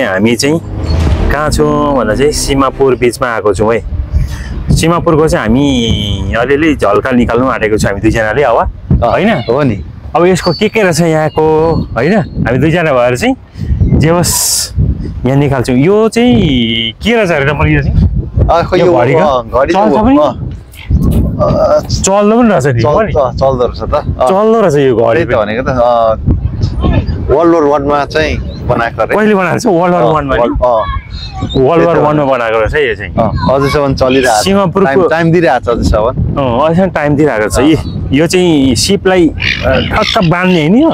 हामी चाहिँ कहाँ छौँ भन्दा चाहिँ सीमापुर बिचमा आएको छौँ है। सीमापुरको चाहिँ हामी अलिअलि झल्का निकाल्नु आँटेको छौँ हामी दुईजनाले अब होइन हो नि। अब यसको के रहेछ यहाँको होइन हामी दुईजना भएर चाहिँ जे होस् यहाँ निकाल्छौँ। यो चाहिँ के रहेछ अरे मैले यो चाहिँ चल्दो पनि रहेछ नि चल्दो रहेछ त चल्दो रहेछ यो घडी त भनेको त वर्ल्ड वार 1 मा चाहिँ बनाएको रे। कहिले बनाएको छ वर्ल्ड वार 1 मा वर्ल्ड वार 1 मा बनाएको रहेछ यो चाहिँ अझैसम्म चलिरहेको सीमापुरको टाइम दिइरहेको छ अझैसम्म अझैसम्म टाइम दिइरहेको छ। यो चाहिँ सिपलाई ठक्क बाँध्ने नि हो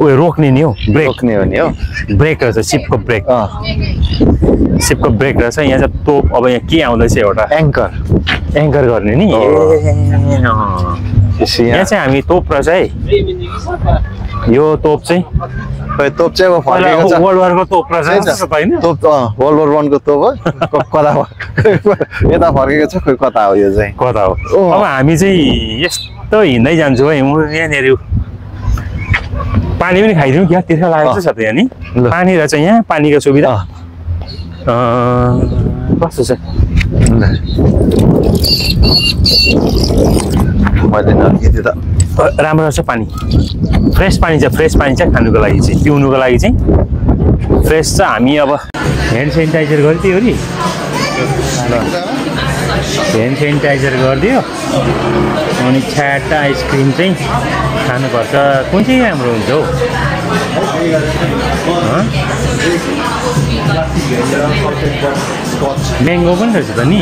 उयो रोक्ने नि हो ब्रेक रोक्ने हो नि हो ब्रेक रहेछ सिपको ब्रेक सिपको ब्रेक रहेछ। यहाँ चाहिँ तोप अब यहाँ के आउँदैछ एउटा एङ्कर गर्ने नि यहाँ चाहिँ हामी तोप रहेछ है। यो तोप चाहिँ तोप चाहिँ अब फर्केको छ वर्ल्ड वारको तोप रहेछ हैन तोप वर्ल्ड वार 1 को तोप हो कता हो यता फर्केको छ खोइ कता हो यो चाहिँ कता हो। अब हामी चाहिँ यस्तो हिँड्दै जान्छौँ है यहाँनिर पानी पनि खाइदिउँ क्या तिर्खा लागेको छ त यहाँ नि पानी रहेछ यहाँ पानीको सुविधा कस्तो छ राम्रो रहेछ पानी फ्रेस पानी छ खानुको लागि चाहिँ पिउनुको लागि चाहिँ फ्रेस छ। हामी अब ह्यान्ड सेनिटाइजर गरिदियो नि ह्यान्ड सेनिटाइजर गरिदियो अनि छ्याट्टा आइसक्रिम चाहिँ खानुपर्छ। कुन चाहिँ राम्रो हुन्छ हौ म्याङ्गो पनि रहेछ त नि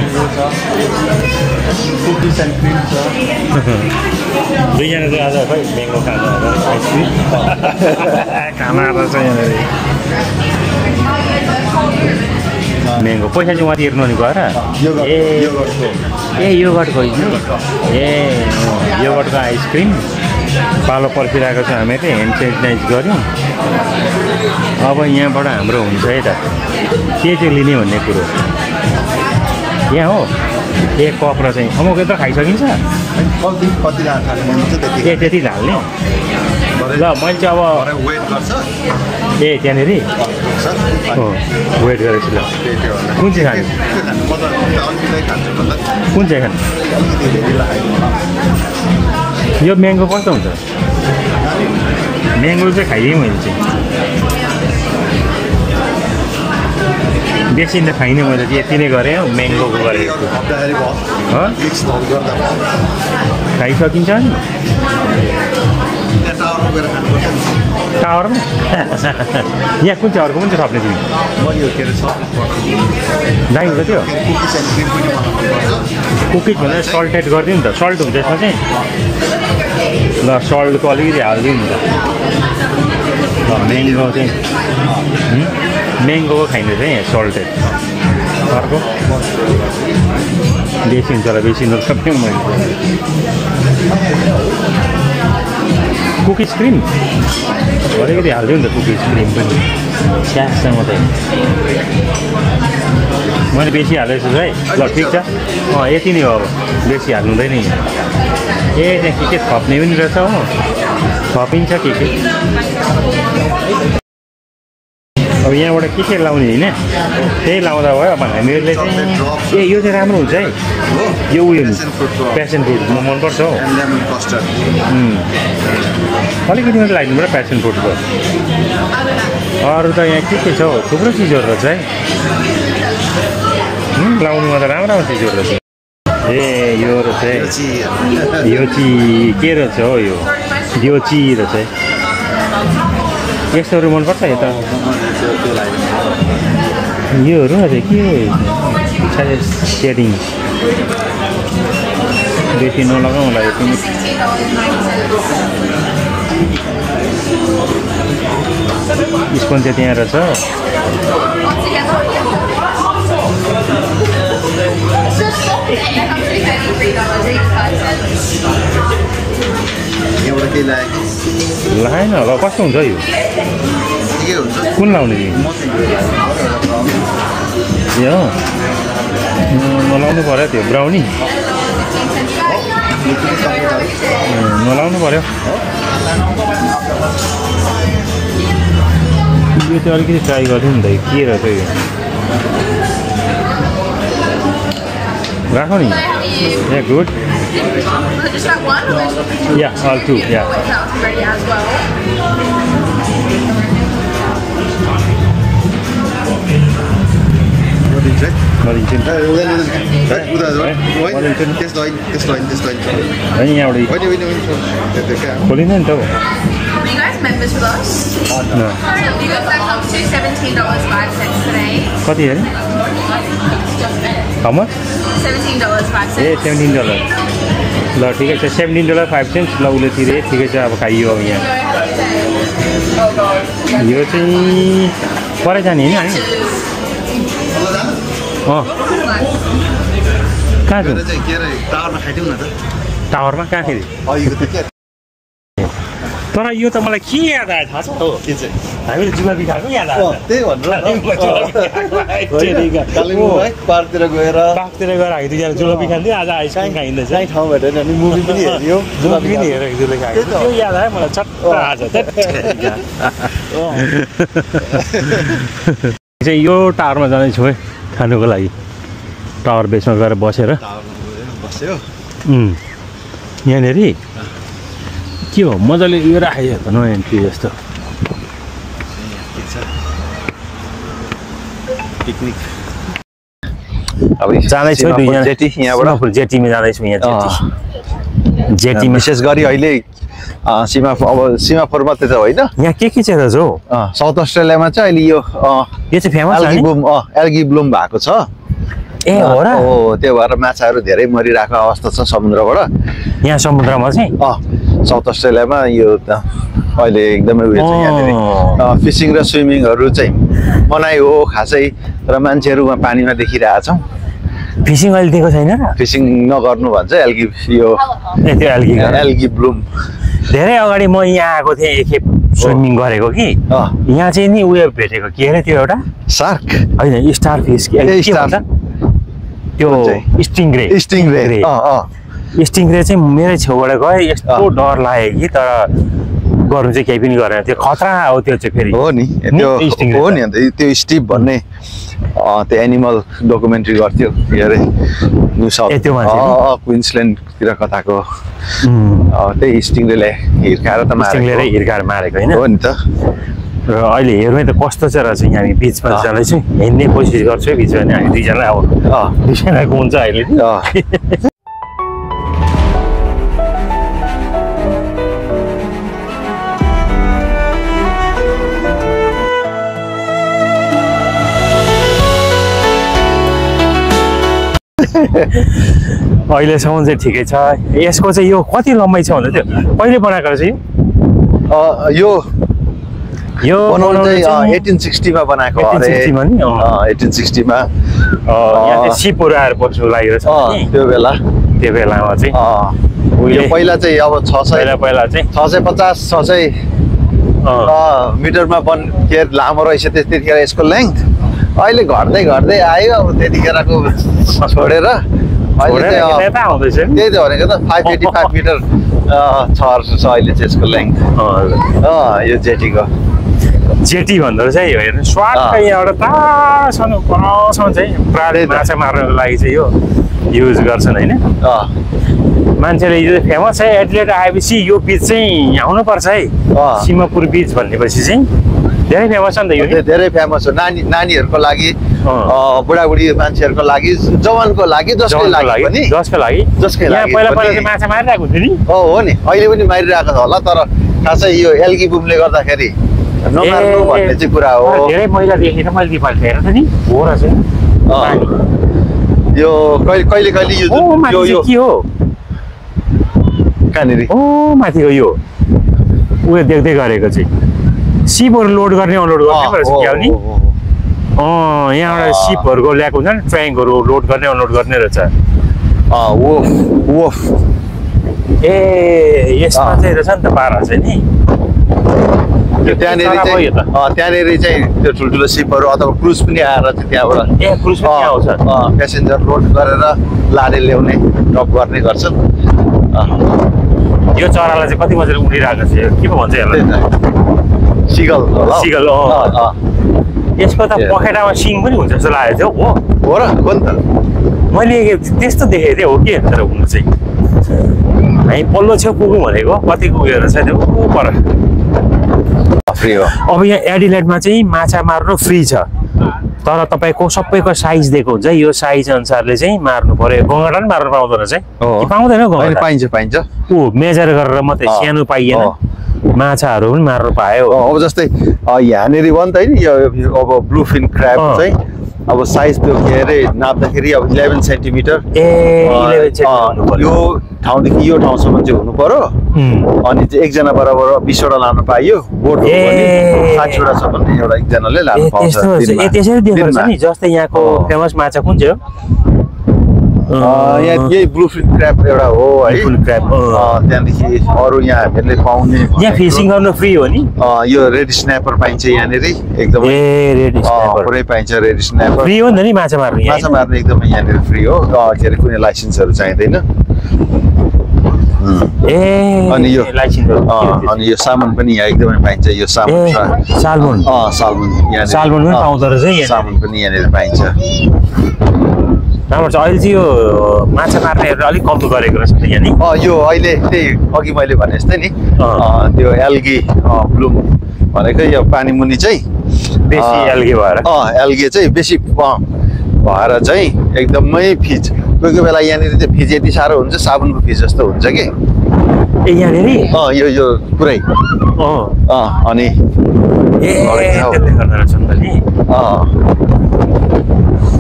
दुईजना चाहिँ आज खै म्याङ्गो खानु आइसक्रिम खाना रहेछ यहाँनिर म्याङ्गो पैसा चाहिँ उहाँ तिर्नु नि गएर ए योगर्टको योगर्टको आइसक्रिम पालो पर्खिरहेको छ हामीले ह्यान्ड सेनिटाइज गऱ्यौँ। अब यहाँबाट हाम्रो हुन्छ है त के चाहिँ लिने भन्ने कुरो यहाँ हो एक कप र चाहिँ अमुक यत्रो खाइसकिन्छ ए त्यति ढाल्ने ल मैले चाहिँ अब ए त्यहाँनिर वेट गरेको छु ल कुन चाहिँ खाने कुन चाहिँ खाने यो म्याङ्गो कस्तो हुन्छ म्याङ्गो चाहिँ खाइदिएँ मैले चाहिँ बेसी त खाइनँ मैले चाहिँ यति नै गरेँ हौ म्याङ्गोको गरेको खाइसकिन्छ नि टावरमा यहाँ कुन चाहिँ अर्को पनि चाहिँ थप्ने तिमी दाइ हुन्छ त्यो कुकिज भन्दा सल्टेड गरिदियो नि त सल्ट हुन्छ यसमा चाहिँ ल सल्टको अलिकति हालिदिउँ नि त ल म्याङ्गो चाहिँ म्याङ्गोको खाइन्छ चाहिँ यहाँ सल्टेड अर्को बेसी हुन्छ होला बेसी नर्छ मैले कुकिज क्रिम अलिकति हालिदिउँ नि त कुकिज क्रिम पनि स्यासँग त मैले बेसी हालेको छु है ल ठिक छ यति नै हो अब बेसी हाल्नु हुँदैन ए त्यहाँ के थप्ने पनि रहेछ हो थपिन्छ के अब यहाँबाट के लाउने होइन त्यही लाउँदा भयो। अब हामीहरूले चाहिँ ए यो चाहिँ राम्रो हुन्छ है यो उयो प्यासन फ्रुट म मनपर्छ हौ अलिकति मात्रै लाग्नु पर्यो प्यासन फ्रुटको अरू त यहाँ के छ हौ थुप्रो चिजहरू रहेछ है लाउनुमा त राम्रो चिजहरू रहेछ ए यो रहेछ यो चाहिँ के रहेछ हो यो ची रहेछ यस्तोहरू मनपर्छ यता योहरू अझै के सेडिङ बेसी नलगाउँ होला यो पनि स्पोन चाहिँ त्यहाँ रहेछ लाएन होला कस्तो हुन्छ यो कुन लाउने यो नलाउनु पर्यो त्यो ब्राउनी नलाउनु पर्यो यो चाहिँ अलिकति ट्राई गरिदिउँ नि त के रहेछ यो राखौ नि Yeah, good. Just that one? Yeah, all two, yeah. Ready as well. Wellington. Wellington. Wellington. This line. अनि यहाँबाट Wait. खोलिँदैन नि त हौ Are you guys members with us? No. You guys that comes to $17.05 today. कति अरे How much? $17.05. ए $17 ल ठिकै छ $17.05 ल उसले तिरे ठिकै छ अब खाइयो अब यहाँ यो चाहिँ परै जाने होइन हामी कहाँ छ टावरमा कहाँ फेरि तर यो त मलाई के याद आयो थाहा छ हामीले जुलाबी खाएको याद आयो त्यही भनेर पार्कतिर गएर पार्कतिर गएर हामी दुईजना जुलाबी खान्थ्यो आज आइसक्रिम खाइँदैछ कहीँ ठाउँ भेटेन अनि मुभी पनि हेऱ्यो जुलाबी पनि हेरेको जुलाबी खाएको त्यो याद आयो मलाई चट्ट आज चाहिँ यो टावरमा जाँदैछु है खानुको लागि टावर बेसमा गएर बसेर बस्यो यहाँनिर के हो मजाले यो राखेको त नयाँ एन्ट्री जस्तो पिकनिक अब जाँदैछु यहाँबाट जेटीमा जाँदैछु यहाँ जेटीमा विशेष गरी अहिले सीमाफोर मात्रै त होइन यहाँ के चाहिँ रहेछ हौ साउथ अस्ट्रेलियामा चाहिँ अहिले यो चाहिँ फेमस एल्गी ब्लुम भएको छ ए हो र हो त्यो भएर माछाहरू धेरै मरिरहेको अवस्था छ समुद्रबाट यहाँ समुद्रमा चाहिँ साउथ अस्ट्रेलियामा यो अहिले एकदमै उयो छ यहाँनिर फिसिङ र स्विमिङहरू चाहिँ मनाइ हो खासै र मान्छेहरू पानीमा देखिरहेका छौँ फिसिङ अहिले दिएको छैन र फिसिङ नगर्नु भन्छ एल्गी यो त्यो एल्गी ब्लुम धेरै अगाडि म यहाँ आएको थिएँ एकखेप स्विमिङ गरेको कि यहाँ चाहिँ नि उयो भेटेको के अरे त्यो एउटा सार्क होइन स्टार फिस त्यो स्टिङरे स्टिङरे चाहिँ मेरै छेउबाट गयो यस्तो डर लाग्यो कि तर गर्नु चाहिँ केही पनि गरेन त्यो खतरा हो त्यो चाहिँ फेरि हो नि त्यो हो नि अन्त त्यो स्टिभ भन्ने त्यो एनिमल डकुमेन्ट्री गर्थ्यो के अरे न्यू साउथ क्विन्सल्यान्डतिर कताको त्यही स्टिङरेले हिर्काएर त हिर्काएर मारेको होइन हो नि त र अहिले हेर्नु त कस्तो चाहिँ रहेछ हामी बिचमा जाँदैछु हिँड्ने कोसिस गर्छु बिचमा नि हामी दुईजना अब दुईजनाको हुन्छ अहिले अहिलेसम्म चाहिँ ठिकै छ यसको चाहिँ यो कति लम्बाइ छ भन्दा त्यो कहिले बनाएको रहेछ यो बनाउनु चाहिँ 1860 मा बनाएको अरे 1860 मा यहाँ सिपहरू आएर बस्नु लागिरहेछ त्यो बेलामा चाहिँ यो पहिला चाहिँ अब 600 पहिला चाहिँ 650 600 मिटरमा के लामो रहेछ त्यतिखेर यसको लेन्थ अहिले घट्दै आयो अब त्यतिखेरको छोडेर अहिले चाहिँ त्यही त भनेको त 585 मिटर छ अहिले चाहिँ यसको लेन्थ यो जेटी भन्दो रहेछ यो हेर्नु स्वाटै यहाँबाट टाढोसम्म परसम्म चाहिँ प्रायः माछा मार्नको लागि चाहिँ यो युज गर्छन् होइन मान्छेले यो फेमस छ एथलेट आएपछि यो बिच चाहिँ आउनुपर्छ है सीमापुर बिच भनेपछि चाहिँ धेरै फेमस छ नि त यो धेरै फेमस हो नानीहरूको लागि बुढाबुढी मान्छेहरूको लागि जवानको लागि जसको लागि पहिला चाहिँ माछा मारिरहेको हुन्थ्यो नि हो नि अहिले पनि मारिरहेको छ होला तर खासै यो एल्गी बुमले गर्दाखेरि नमार्नु भन्ने चाहिँ कुरा हो धेरै मैला देखेर मैले दिपाल्छु हेर त नि हो रहेछ यो कहिले यो के हो कहाँनिर माथिको यो उयो देख्दै गरेको चाहिँ सिपहरू लोड गर्ने अनलोड गर्ने रहेछ क्या नि यहाँबाट सिपहरूको ल्याएको हुन्छ नि ट्याङ्कहरू लोड गर्ने अनलोड गर्ने रहेछ ए यसमा चाहिँ रहेछ नि त पारा चाहिँ नि त्यहाँनिर चाहिँ त्यो ठुल्ठुलो सिपहरू अथवा क्रुज पनि आएर चाहिँ त्यहाँबाट क्रुज पनि आउँछ प्यासेन्जर लोड गरेर लाने ल्याउने ड्रप गर्ने गर्छन् यो चरालाई चाहिँ कति बजेर उडिरहेको छ के पो भन्छ यसलाई सिगल होला सिगल यसको त पखेटामा सिङ पनि हुन्छ जस्तो लागेको थियो हो र हो नि त मैले त्यस्तो देखेको थिएँ हो कि तर हुनु चाहिँ हामी पल्लो छेउ पुगौँ भनेको कतिको उयो रहेछ त्यो पर फ्री हो अब यहाँ एडिलेडमा चाहिँ माछा मार्नु फ्री छ तर तपाईँको सबैको साइज दिएको हुन्छ यो साइज अनुसारले चाहिँ मार्नु पर्यो गङ्गटा पनि मार्नु पाउँदो रहेछ है पाउँदैन गङ्गटा पाइन्छ ऊ मेजर गरेर मात्रै सानो पाइएन माछाहरू पनि मार्नु पायो अब जस्तै यहाँनिर भयो नि त होइन यो अब ब्लूफिन क्र्याब चाहिँ अब साइज त्यो के अरे नाप्दाखेरि अब 11 सेन्टिमिटर यो ठाउँदेखि यो ठाउँसम्म चाहिँ हुनु पर्यो अनि चाहिँ एकजना बराबर 20वटा लानु पाइयो बोट 60वटासम्म एउटा एकजनाले लानु पाउँछ त्यसरी देखाउँछ नि जस्तै यहाँको फेमस माछा कुन चाहिँ हो यहाँ यही ब्लूफिन क्र्याब एउटा हो है त्यहाँदेखि अरू यहाँ हामीहरूले पाउने यहाँ फिसिङ गर्नु फ्री हो नि यो रेड स्न्यापर पाइन्छ यहाँनिर एकदमै पुरै पाइन्छ रेड स्न्यापर फ्री हो नि त नि माछा मार्ने एकदमै यहाँनिर फ्री हो के अरे कुनै लाइसेन्सहरू चाहिँदैन अनि यो सामान पनि यहाँ एकदमै पाइन्छ यो सालमन सालमन पनि पाउँदो रहेछ सामान पनि यहाँनिर पाइन्छ राम्रो छ अहिले चाहिँ यो माछा मार्नेहरू अलिक कम गरेको रहेछ यहाँ नि यो अहिले त्यही अघि मैले भने जस्तै नि त्यो एल्गी ब्लुम भनेको यो पानी मुनि चाहिँ बेसी एल्गे भएर एल्गे चाहिँ बेसी भएर चाहिँ एकदमै फिज कोही कोही बेला यहाँनिर चाहिँ फिज यति साह्रो हुन्छ साबुनको फिज जस्तो हुन्छ कि यहाँनिर यो पुरै अनि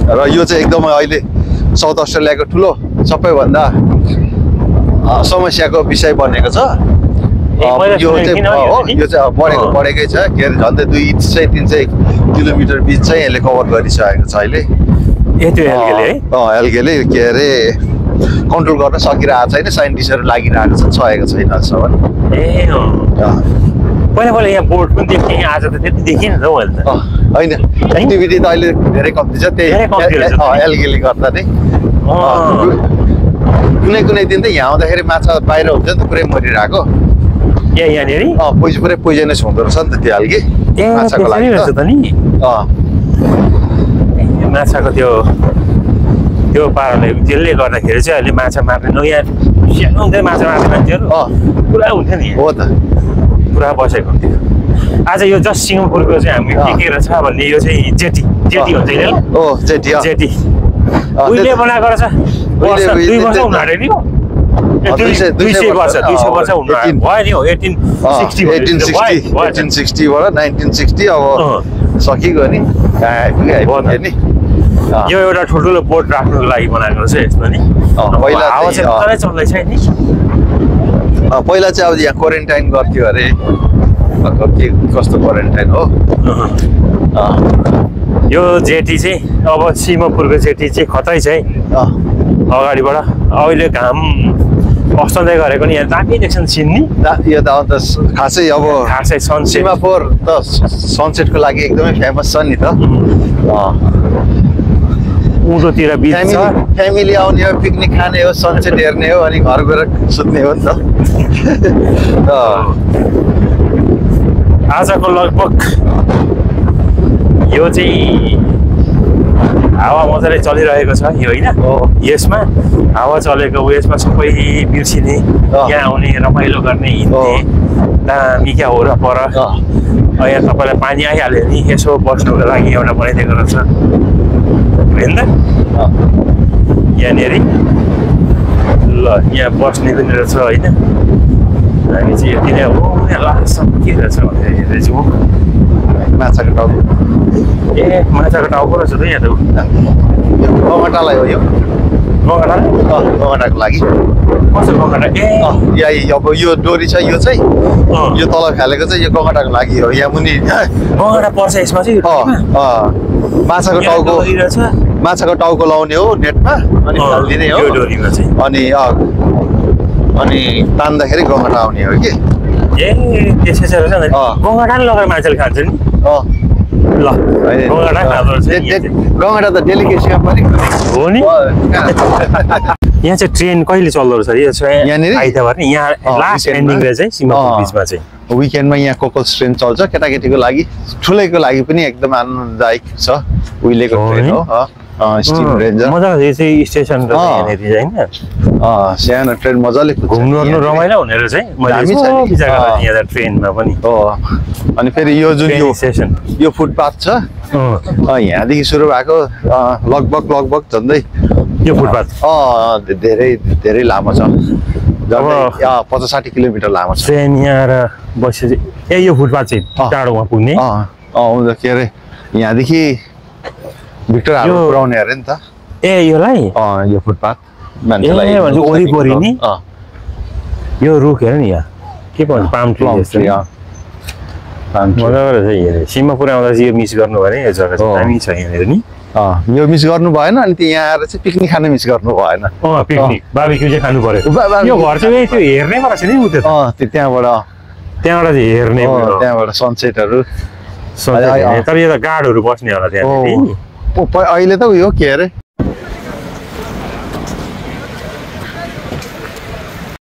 र यो चाहिँ एकदमै अहिले साउथ अस्ट्रेलियाको ठुलो सबैभन्दा समस्याको विषय बनेको छ यो चाहिँ बढेकै छ के अरे झन्डै 200-300 किलोमिटर बिच चाहिँ यसले कभर गरिसकेको छ अहिले एल्गेले के अरे कन्ट्रोल गर्न सकिरहेको छैन साइन्टिस्टहरू लागिरहेको छ सकेको छैन अहिलेसम्म पहिला यहाँ बोर्ड पनि देखेँ आज त त्यति देखिएन त मैले त होइन एक्टिभिटी त अहिले धेरै कम्ती छ त्यही एल्गेले गर्दा नै कुनै दिन त यहाँ आउँदाखेरि माछा बाहिर हुन्छ नि त पुरै मरिरहेको यहाँनिर पुरै पोइजनस हुँदो रहेछ नि त त्यो एल्गे माछाको लागि माछाको त्यो पाराले त्यसले गर्दाखेरि चाहिँ अहिले माछा मार्ने नयाँ सानो हुँदै माछा मार्ने मान्छेहरू पुरा हुन्थ्यो नि हो त पुरा बसेको हुन्थ्यो आज यो जस्ट सिङ्गापुरको चाहिँ हामी टिकेर छ भन्ने यो चाहिँ जेटी हुन्छ जेटी उहिले बनाएको रहेछ 2 वर्ष हुनु आँट्यो नि 200 वर्ष हुनु भयो नि हो 1860 बाट 1960 अब सकिगयो नि नि यो एउटा ठुल्ठुलो बोट राख्नुको लागि बनाएको रहेछ यसमा नि हावा चाहिँ चल्दैछ नि पहिला चाहिँ अब यहाँ क्वारेन्टाइन गर्थ्यो अरे के कस्तो क्वारेन्टाइन हो यो जेटी चाहिँ अब सिंहपुरको जेटी चाहिँ खतरै छ है अगाडिबाट अहिले घाम अस्ताउँदै गरेको नि यहाँ दामी देख्छ नि सिन नि यो त खासै अब सनसेट सिंहपुर त सनसेटको लागि एकदमै फेमस छ नि त उँधोतिर बिच छ फ्यामिली आउने हो पिकनिक खाने हो सनसेट हेर्ने हो अनि घर गएर सुत्ने हो नि त आजको लगभग यो चाहिँ हावा मजाले चलिरहेको छ यो होइन यसमा हावा चलेको उयसमा सबै बिर्सिने यहाँ आउने रमाइलो गर्ने हिँड्ने दामी क्या हो र पर यहाँ तपाईँलाई पानी आइहाल्यो नि यसो बस्नुको लागि एउटा बनाइदिएको रहेछ होइन त यहाँनिर ल यहाँ बस्ने पनि रहेछ होइन हामी चाहिँ यति नै हो यहाँ लास्टसम्म के रहेछ भनेर हेर्दैछु माछाको टाउको माछाको टाउको रहेछ त यहाँ त गङ्गटालाई हो यो गङ्गटाको लागि कस्तो गङ्गटा अब यो डोरी छ यो चाहिँ यो तल फालेको चाहिँ यो गङ्गटाको लागि हो यहाँ मुनि गङ्गटा पर्छ यसमा चाहिँ माछाको टाउको लाउने हो नेटमा अनि फालिदिने हो डोरीमा चाहिँ अनि तान्दाखेरि गङ्गटा आउने हो कि त्यसै छ गङ्गटा नि लगेर मान्छेले खान्छ नि ल गङ्गटा त डेलिकेसीमा पनि हो नि यहाँ चाहिँ ट्रेन कहिले चल्दो रहेछ यो यहाँनिर आइतबार नि यहाँ लास्ट एन्डिङ रहेछ है सिंहपुर बिचमा चाहिँ विकेन्डमा यहाँ कोकल्स ट्रेन चल्छ केटाकेटीको लागि ठुलैको लागि पनि एकदम आनन्ददायक छ उहिलेको ट्रेन हो स्टिम रेन्जर मजाको चाहिँ स्टेसन र यहाँनेरि हैन सानो ट्रेन मजाले घुम्नु गर्नु रमाइलो हुने रहेछ है मैले विचार गरेँ यहाँ ट्रेनमा पनि हो अनि फेरि यो जुन यो स्टेसन यो फुटपाथ छ यहाँदेखि सुरु भएको लगभग झन्डै यो फुटपाथ धेरै धेरै लामो छ 50-60 किलोमिटर लामो छ ट्रेन यहाँ र बसेपछि यो फुटपाथ चाहिँ टाढोमा पुग्ने के अरे यहाँदेखि भिक्टर हार्बर पुऱ्याउने अरे नि त योलाई यो फुटपाथ मान्छेलाई वरिपरि नि यो रुख हेर नि यहाँ के भन्छ पाम ट्री जस्तो मजाको रहेछ सिममा पुऱ्याउँदा चाहिँ यो मिस गर्नु भने यो जग्गा चाहिँ दामी छ यहाँनिर नि यो मिस गर्नु भएन अनि यहाँ आएर चाहिँ पिकनिक खानु मिस गर्नु भएन पिकनिक बार्बिक्यू चाहिँ खानु पर्यो यो घर चाहिँ त्यो हेर्नेबाट छ नि उ त्यहाँबाट चाहिँ हेर्ने त्यहाँबाट सनसेटहरू तर यो त गार्डहरू बस्ने होला त्यहाँ अहिले त उयो के अरे